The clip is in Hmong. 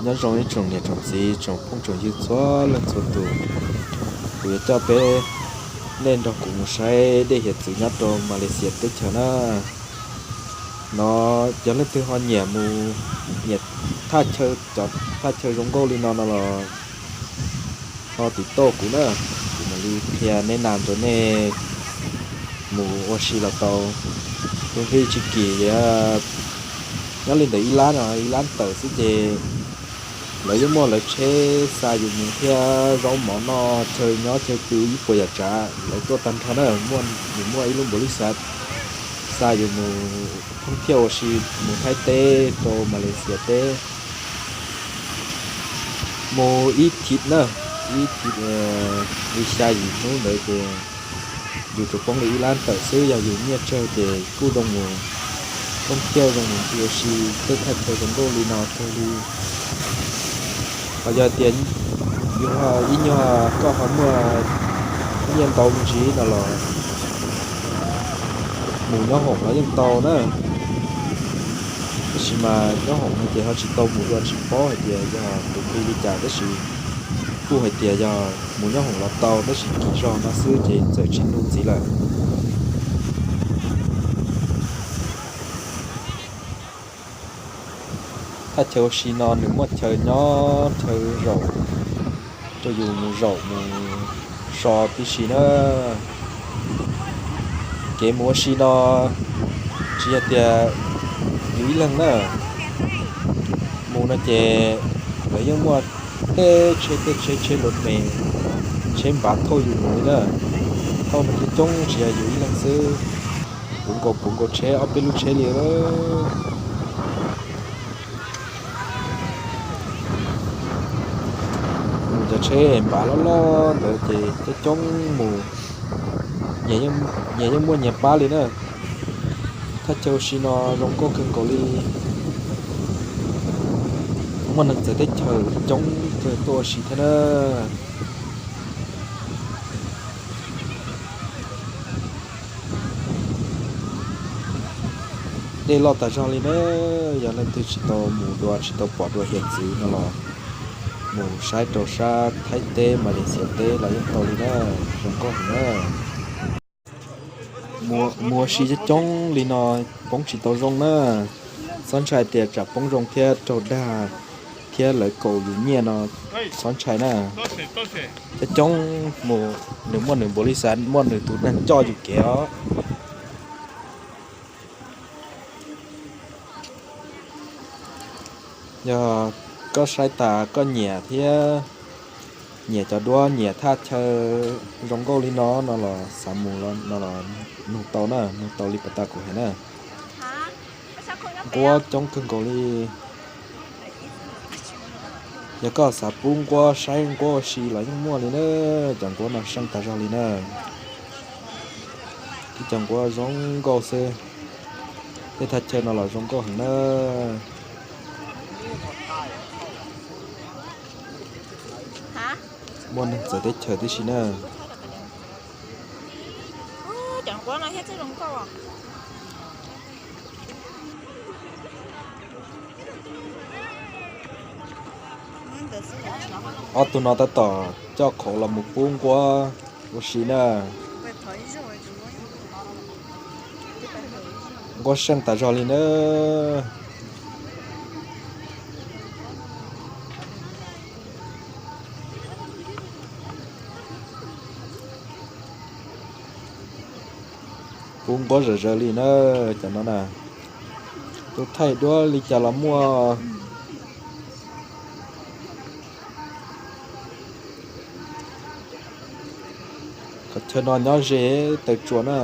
Nyob zoo ib tsoom niam tsoom txiv tsoom phooj tsoom ywg txhua leej txhua tus, kuv yuav coj peb, nej nrog kuv mus saib dej hiav txwv nyob rau Malaysia teb chaws na. No yog leej twg ho nyiam mus, nyiam thaj chaw, cov thaj chaw zoo nkauj li no no los ho tim toj kuv na, kuv mam li qhia neb nas rau nej mus ua si los tau. Tus nqi tsis kim, nyob li ntawm ib lab no ib lab tawm xwb ces lawv yeej muaj lawv tsheb xa yus mus thiab zaub mov noj chaw nyob chaw pw ib puas yam tsav lawv tuaj tag nrho na. Muaj, nws muaj ib lub npaum li xav xa yus mus thoob thiaj ua si mus Thaib teb rau Malaysia teb mus ib thib na, ib thib li xya yim hnub ntawd ces yus tsuas poob li ib lab tawm xwb. Yog yus nyiaj tsawg ces kuj zoo mus thoob thiaj zoo mus ua si tej thaj chaw zoo nkauj li no kawg li. Ho yog tias yus ib nyuag koj ho muaj nyiaj ntau me ntsis no los mus nyob hoom los yeej tau na. Tab sis mas nyob hoom no ces ho tsis tau mus dua tsis paub hais tias yog tus nqi li cas tab sis kuj hais tias yog mus nyob hoom los tau tab sis kim zog no xwb ces txawm tsis nug ntxiv lawm. Thaj chaw ua si no nws muaj chaw nyob chaw zaum rau yus mus zaum mus so tib si na. Kev mus ua si no tsis yog tias yus ib leeg na, mus no ces lawv yeej muaj tej tsheb, tej tsheb, tsheb luv mes, tsheb npav thauj yus mus li na. Thauj no coob coob tsis yog yus ib leeg xwb, puv nkaus puv nkaus tsheb ob peb lub tsheb li. Mus cov tsheb npav loj loj ntawd ces coob coob mus, nyias yeej muaj nyias pab li na. Thaj chaw ua si no zoo nkauj kawg nkaus li, muaj neeg txawv teb chaws coob kawg tuaj ua si thiab na. Dej loj tas zog li na, yog leej twg tsis tau mus dua tsis tau pom dua hiav txwv no los mus saib rau sab Thaib teb Malaysia teb los yeej tau li na, zoo nkauj heev na. Mus ua si coob coob li no poob tsis tau zoo na, txhob ntshai tias tsam poob zoo thiab raug dag thiab lawv kaum yus nyiaj no, txhob ntshai na. Coob coob mus, nws muaj nws npaum li xav, muaj nws tus neeg coj yus kev os. Yog koj saib tas koj nyiam thiab nyiam cov duab nyiam thaj chaw zoo nkauj li no no los xav mus no los nug tau na, nug tau li pas tas kuv hais na. Nquab coob kawg nkaus li. Yog koj xav pub nquab saib nquab ua si los yeej muaj li na, cov nquab no seej tas zog li na. Tib cov nquab zoo nkauj xwb, tej thaj chaw no los zoo nkauj heev na. Muaj neeg txawv teb chaws tib si na. Ob tug no tab tom coj qhauv los mus pub nquab ua si na. Nquab seej tas zog li na. Pub nquab zom zaws li na, cov no na. Tus thaij duab li cas los muaj. Qhov chaw no nyob ze taw tsua na.